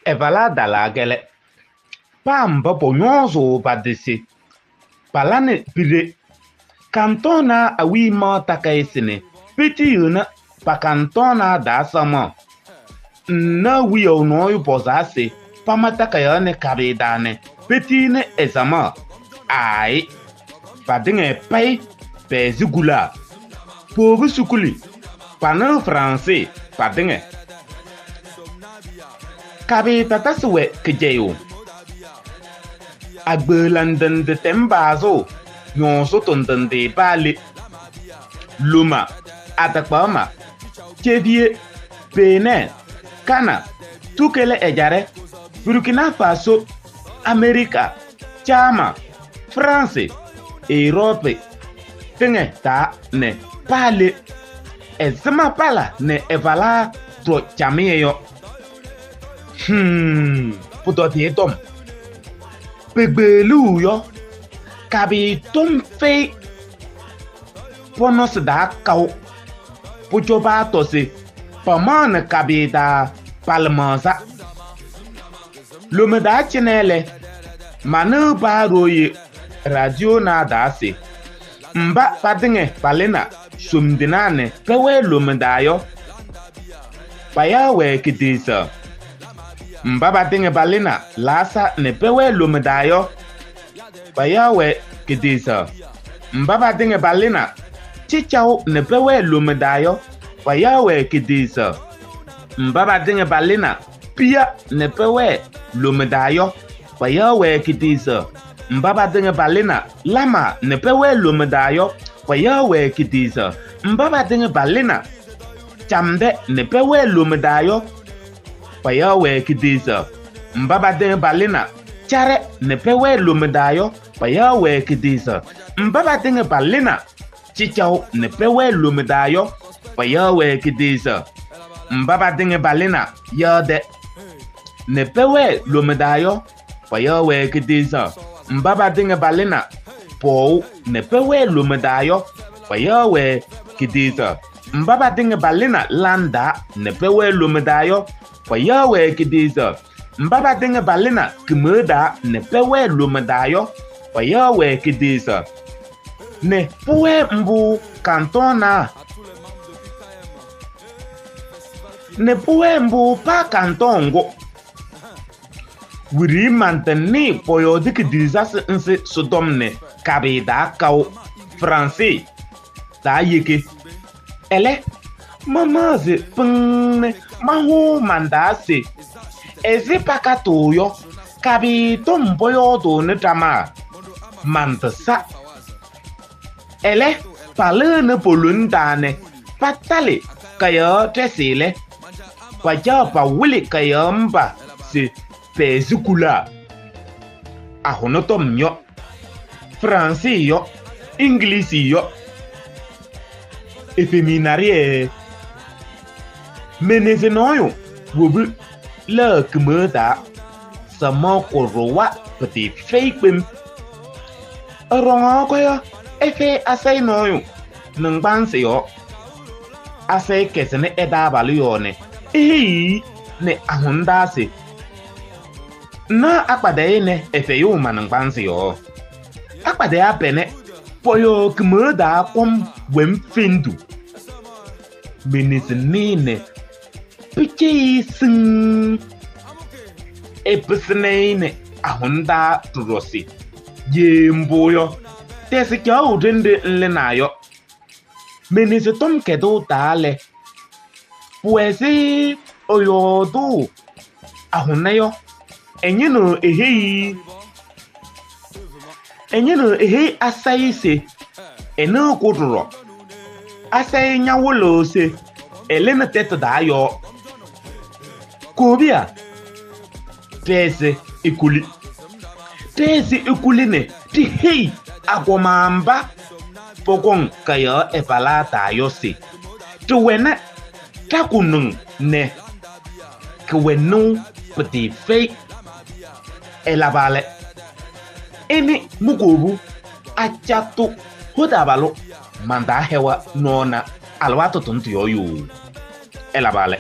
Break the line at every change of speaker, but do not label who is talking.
Ɛvalaa talaa kɛlɛ. Paa mba pɔñɔɔzʋʋ pa-tɩ se palanɩ piɖe. Kantɔɔnaa awiya maɣ takayɩsɩ nɛ petiyiɣni pa-kantɔɔnaa taa samaɣ. Ŋnaɣ wiyaʋ nɔɔyʋ pɔzaa se pama takayaɣ nɛ kabɩyɩ taa nɛ petiyini ɛ-samaɣ. Aayɩ! Patɩŋa payɩ pɛɛzɩ kulaa. Powobi sukuli, panɩɣ Fransɩ patɩŋa. Kabɩyɩ tatasɩ wɛ kɩcɛyʋʋ. Agbeɣla ndɩ ndɩ tɛm pazʋʋ ñɔɔsʋtʋ ndɩ ndɩ paa le. Loma, atakpaɣma, Tchevie, Benin, Kana, Tukele Ɛjaɖɛ, Burkina Faso, Amerika, Caama, Fransɩ, Erɔpɩ tɩŋa taa nɛ paa le. Ɛzɩma pala nɛ ɛvalaa ɖɔ camɩyɛ yɔ? Hɩmm! Pʋtɔdɩyɛ tɔm. Pekpeɣliɣ yɔ, kabɩyɩ tɔm fɛyɩ pɔnɔsɩ taa kaʋ. Pʋcɔ paatɔ se pamaɣnɩ kabɩyɩ taa pa-lɩmaɣza. Loma taa cɩnɛ lɛ, manɩɣ paa ɖooye raadiyoo naa taa se mba patɩŋa palɩna somdinaa nɛ pɛwɛɛ loma taa yɔ, payaɣ-wɛ kidiilisaɣ. Mba patɩŋa palɩna laasa nɛ pɛwɛɛ loma taa yɔ, payaɣ-wɛ kidiilisaɣ. Mba patɩŋa palɩna cɩcaʋ nɛ pɛwɛɛ loma taa yɔ, payaɣ-wɛ kidiilisaɣ. Mba patɩŋa palɩna piya nɛ pɛwɛɛ loma taa yɔ, payaɣ-wɛ kidiilisaɣ. Mba patɩŋa palɩna lama nɛ pɛwɛɛ loma taa yɔ, payaɣ-wɛ kidiilisaɣ. Mba patɩŋa palɩna camdɛ nɛ pɛwɛɛ loma taa yɔ, payaɣ-wɛ kidiilisaɣ. Mba patɩŋa palɩna caɖɛ nɛ pɛwɛɛ loma taa yɔ, payaɣ-wɛ kidiilisaɣ. Mba patɩŋa palɩna cɩcaʋ nɛ pɛwɛɛ loma taa yɔ, payaɣ-wɛ kidiilisaɣ. Mba patɩŋa palɩna yaɣdɛ nɛ pɛwɛɛ loma taa yɔ, payaɣ-wɛ kidiilisaɣ. Mba patɩŋa palɩna pɔɔʋ nɛ pɛwɛɛ loma taa yɔ, payaɣ-wɛ kidiilisaɣ. Mba patɩŋa palɩna landaa nɛ pɛwɛɛ loma taa yɔ, payaɣ-wɛ kidiilisaɣ. Mba patɩŋa palɩna kɩmeɣ taa nɛ pɛwɛɛ loma taa yɔ, payaɣ-wɛ kidiilisaɣ. Nɛ pʋwɛɛ mbʋ kantɔɔnaa nɛ pʋwɛɛ mbʋ paa kantɔɔ ŋgʋ. Wiɖiyi mantɩnɩɩ pɔyɔɔdɩ kidiilizasɩ nzɩ sɩ-tɔm nɛ kabɩyɩ taa kaʋ Fransɩ taa yeke. Ɛlɛ, mamaɣzɩ pɩŋŋ nɛ mahʋʋ man-taa se ɛzɩ pakatʋʋ yɔ, kabɩyɩ tɔm pɔyɔɔdʋʋnɩ ɖama mantɩsa. Ɛlɛ, palɩɣnɩ po-lone taa nɛ patalɩ kayaɣ ɖɛsɩ lɛ, pacaɣ pawɩlɩ kayaɣ mba se pɛɛzɩ kulaa. Ahʋnɛ tɔm yɔ, Fransɩ yɔ, Ingilisi yɔ, efeminarɩyɛ menezi nɔɔyʋ wobi lɛɣ kɩmeɣ taa samaɣ kʋɖʋwa pɩtɩɩfɛyɩ kpem. Ɛɖɔŋaɣ yɔ, ɛfɛyɩ asayɩ nɔɔyʋ naŋgbanzɩ yɔɔ. Asayɩ kɛzɩnɩ ɛ-taabalʋ yɔɔ nɛ eheyi-i nɛ ahʋnʋ taa se ŋnaɣ akpadɩyɛ nɛ ɛfɛyʋʋ ma-naŋgbanzɩ yɔɔ. Akpadɩyaa pɛnɛ pɔyɔɔ kɩmeɣ taa kɔm wɛ-m fendu. Menezi nɩɩ nɛ pɩcɛyɩɣ siŋŋ. Ɛpɩsɩnɩ-ɩ nɛ ahʋnʋ taa ɖɔɖɔ se ye mbʋ yɔ, tɛzɩ caɣʋ ɖenɖe ŋlɩnaa yɔ. Menezi tɔm kɛdʋʋ taa lɛ, pʋwɛ ɛzɩ ɛyɔɔdʋʋ ahʋnɛ yɔ, ɛñɩnɩɣ eheyi asayɩ se ɛnɩɣ-kʋ ɖɔɖɔ. Asayɩ ñawɩlɩɣ se ɛlɩnɩ tɛtʋ taa yɔɔ. Kobiya ɖɛzɩ ekuli. Ɖɛzɩ ekuli nɛ ɖiheyi agɔma mba pɔkɔŋ kayaɣ ɛvalaa taa yɔ se ɖɩwɛnɩ ɖa-kʋnʋŋ nɛ kɩwɛ nɩʋ pɩtɩɩfɛyɩ. Ɛlabɩ lɛ, ɩnɩ mi-kobu acatʋ hotabalʋ mantaa hɛwa nɔɔ na alɩwaatʋ tʋnʋ tɩ-yɔɔ yooo. Ɛlabɩ lɛ.